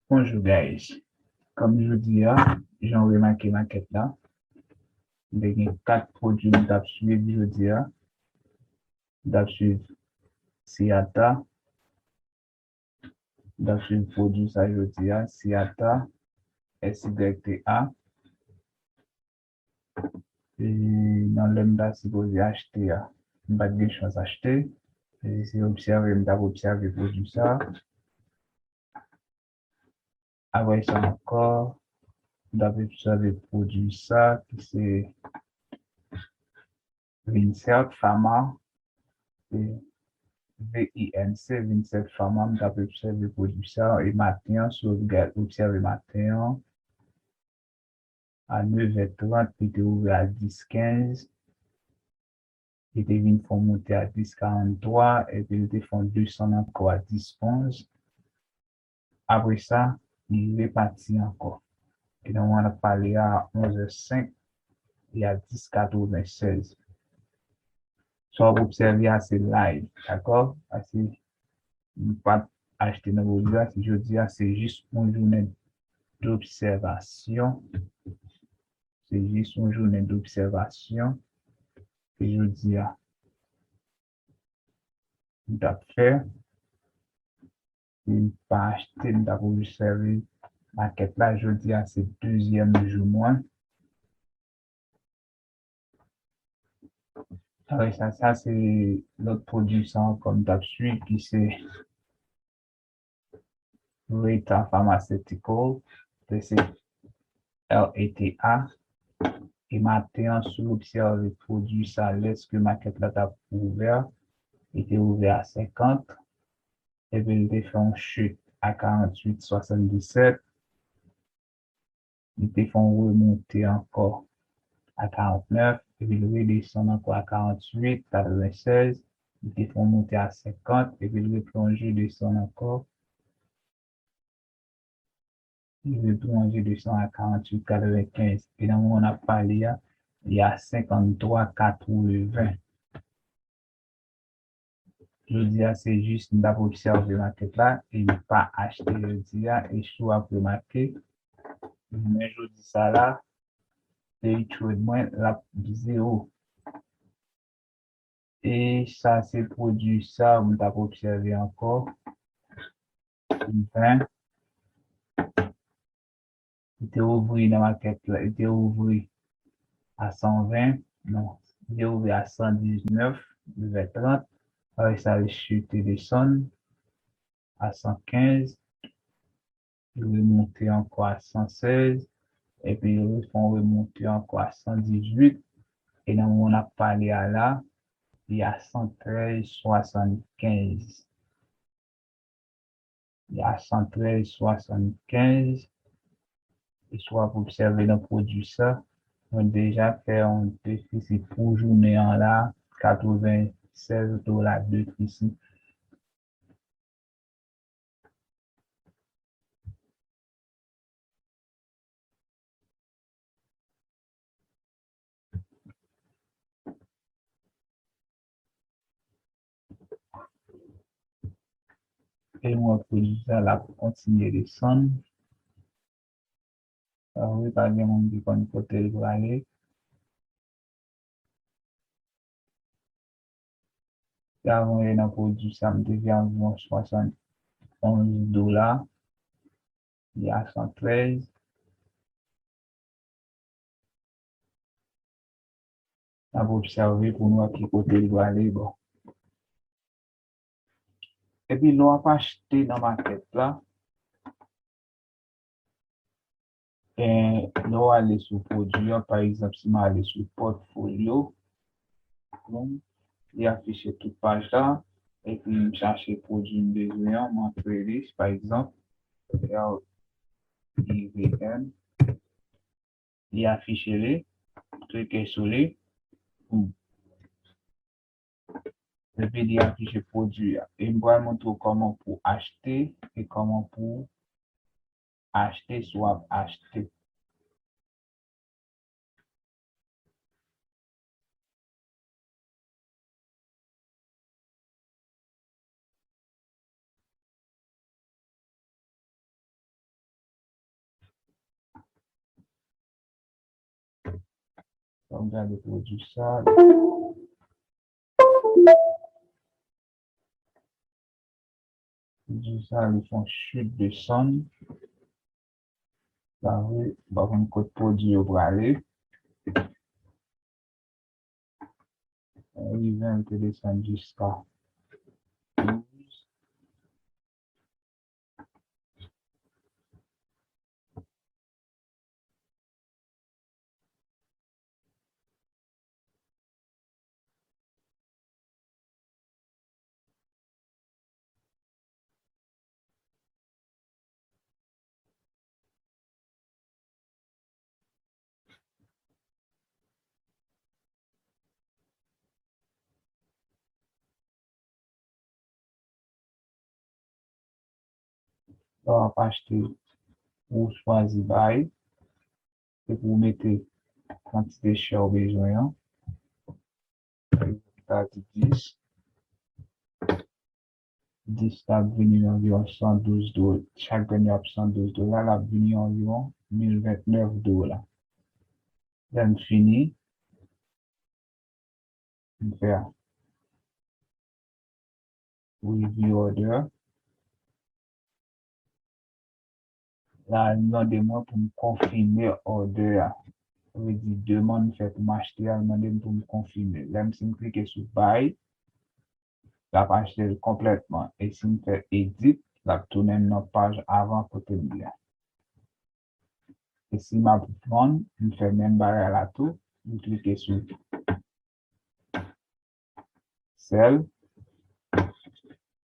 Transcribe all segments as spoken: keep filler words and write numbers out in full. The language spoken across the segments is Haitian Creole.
Bonjou, guys. Kòm jodi a, jan w remake makèt la, m te gen kat pwodui m t ap swiv jodi a. M t ap swiv Siata. M t ap swiv pwodui sa jodi a, Siata, S Y T A. E nan lè m ta sipoze achte a, m pa t gen chans achte. E se obsève m t ap obsève pwodui sa. Apre sa ankò, m t ap obsève pwodui sa ki se Vincert Pharma, se V I N C, Vincert Pharma, m t ap obsève pwodui sa, e maten an, si w gad, obsève maten an, a nèf è trant, li te ouvè a dis kenz, li te vin fè yon monte a dis karanntwa, epi li te fè yon desann ankò a dis onz. Apre sa, li repati ankò. E nan moman n ap pale a, onz è senk, li a dis katrevennsèz. Sa w ap obsève a, se live, dakò? Paske m pa t achte nan pwodui a, se jodi a, se jis yon jounen dobsèvasyon. Se jis yon jounen dobsèvasyon ke jodi a m t ap fè. Si m pa achte, m t ap obsève makèt la. Jodi a, se dezyèm jou mwen. Apre sa, sa se lòt pwodui sa ankò m t ap swiv ki se Reta Pharmaceutical, se R E T A. E maten an, si w obsève pwodui sa, lèske makèt la t ap ouvè, li te ouvè a senkant, epi li te fè yon chit a karanntuit swasanndisèt, li te fè yon remonte ankò a karantnèf, epi li redesann ankò a karanntuit katrevennsèz, li te fè yon monte a senkant, epi li replonje desann ankò, li replonje desann a karanntuit katrevenkenz. E nan moman n ap pale a, li a senkanntwa katreven. Jodi a, se jis m t ap obsève makèt la e m pa achte jodi a. E si w ap remake, jounen jodi sa la, day trade mwen, l ap zewo. E sa se pwodui sa m t ap obsève ankò. Ven. Li te ouvri nan makèt la, li te ouvri a san ven, non, li te ouvri a san diznèf, nèf è trant, apre sa li chite desann a san kenz, li remonte ankò a san sèz, epi li refè yon remonte ankò a san dizuit, e nan moman n ap pale a la, li a san trèz swasannkenz. Li a san trèz swasannkenz. E si w ap obsève nan pwodui sa, mwen deja fè yon defisi pou jounen an la, katrevennsèz dola defisi. E mwen pwodui sa l ap kontinye desann. Sa vle pa gen moun ki konn kote l prale. Sa mwen ye nan pwodui sa, m te gen anviwon swasannonz dola. Li a san trèz. N ap obsève pou n wè ki kote l prale, bon. Epi lè w ap achte nan makèt la, e lè w ale sou pwodui a, pa egzanp, si m ale sou pòtfolyo, bon, li afiche tout paj la, epi m chache pwodui m bezwen an, m antre li, pa egzanp, R I V N, li afiche li, klike sou li, boum. Epi li afiche pwodui a. E m pral montre w kòman pou achte e kòman pou achte si w ap achte. Ann gade pwodui sa. Pwodui sa, li fè yon chute de son. Sa vle, m pa konn kot pwodui yo prale. Rive, l te desann jiska douz. Lè w ap achte, ou chwazi bay, epi ou mete kantite share ou bezwen an. Ta di dis. Dis la ap vini anviwon san douz dola. Chak grenn yo ap san douz dola, l ap vini anviwon mil vennèf dola. Lè m fini, m fè review order. La, li mande mwen pou m konfime order a. Sa vle di demann fèt pou m achte a, li mande m pou m konfime. Lè m, si m klike sou buy, l ap achte l konplètman. E si m fè edit, l ap tounen m nan paj avan kote m ye a. E si m ap vann, m fè menm bagay la tou. M klike sou sell.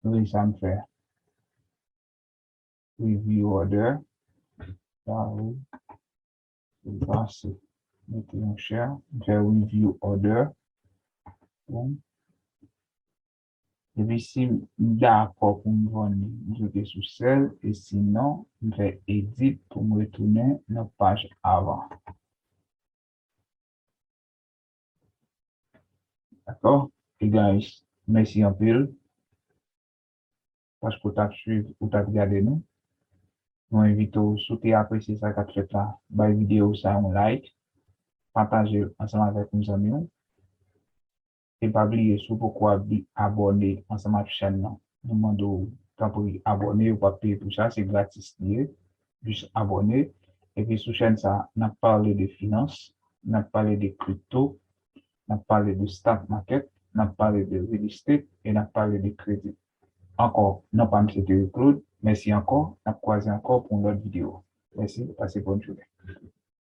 Wi, sa m fè. Review order. Sa, wi. Se pase. Mete yon share. M fè review order. Bon. Epi si m dakò pou m vann li, m klike sou sell, e sinon, m fè edit pou m retounen nan paj avan. Dakò? E guys, mèsi anpil paske w t ap swiv, ou t ap gade nou. Nou envite w, si w te apresye sa k ap fèt la, bay videyo sa yon like, pataje l ansanm avèk yon zanmi w. E pa bliye, si w poko abi-, abòne ansanm ak chèn nan, nou mande w, tanpri, abòne, ou p ap peye pou sa, se gratis li ye. Jis abòne. Epi sou chèn sa, n ap pale de finans, n ap pale de kripto, n ap pale de stock market, n ap pale de real estate, e n ap pale de kredi. Ankò, non pa m se Terry Claude. Mèsi ankò. N ap kwaze ankò pou yon lòt videyo. Mèsi. Pase bòn jounen.